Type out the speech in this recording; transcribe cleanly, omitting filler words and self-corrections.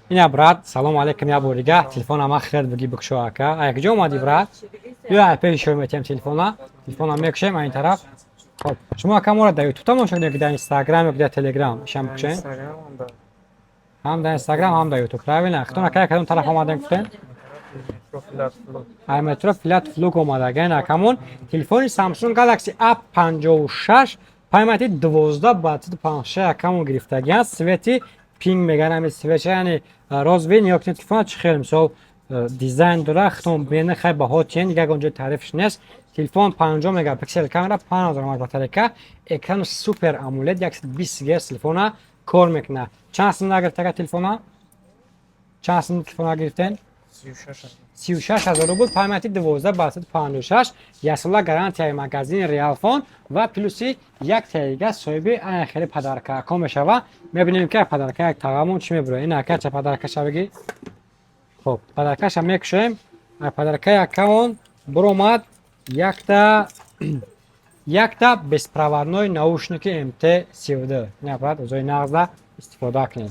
Ина, брат, салом алейкум, я бор дига. Телефона ма хел биги бикшо, ака. Ай куҷо омадӣ, брат? Ё, ай пеши шои метиҳем телефона. Телефона мекушем ай ин тараф. Хоб, шумо, ака, моро дар Ютуб тамошо кунед, ки дар Инстаграм ё ки дар Телеграм ишам бикушем? Ҳам дар Инстаграм, ҳам дар Ютуб, правильно? Хитон, ака, кадом тараф омадем, гуфтем? Ай метро Филатов Луг омадаген акамон. Телефони Samsung Galaxy A56 памяти 12 ба 56 акамон гирифтагиан. Цвети pink меган, ами цветша, яъне розовый. Нигоҳ кунед телефона, чӣ хел, мисол, дизайн дора. Хитон бинед, хай баҳо чен, ягон ҷои таърифш нест. Телефон 50 мегапиксел камера, 5000 мАh батарейка, экран Super AMOLED, 120 Гц телефона кор мекунад. Чанд сум нагирифтага телефона? Чанд сум телефона гирифтен? 36 000 рубл, памяти 12 ба 56, яксола гарантияи магазини Реалфон ва плюси як тега соҳиби ана хеле подаркако мешава. Мебинем, ки подарка як тағамон чӣ мебура. Ин ака, ча подаркаша бигӣ. Хоб, подаркаша мекушоем. Подаркаи акамон буромад якта беспроводной наушники МТ 32. Ин аппарат узои нағзда истифода кунед.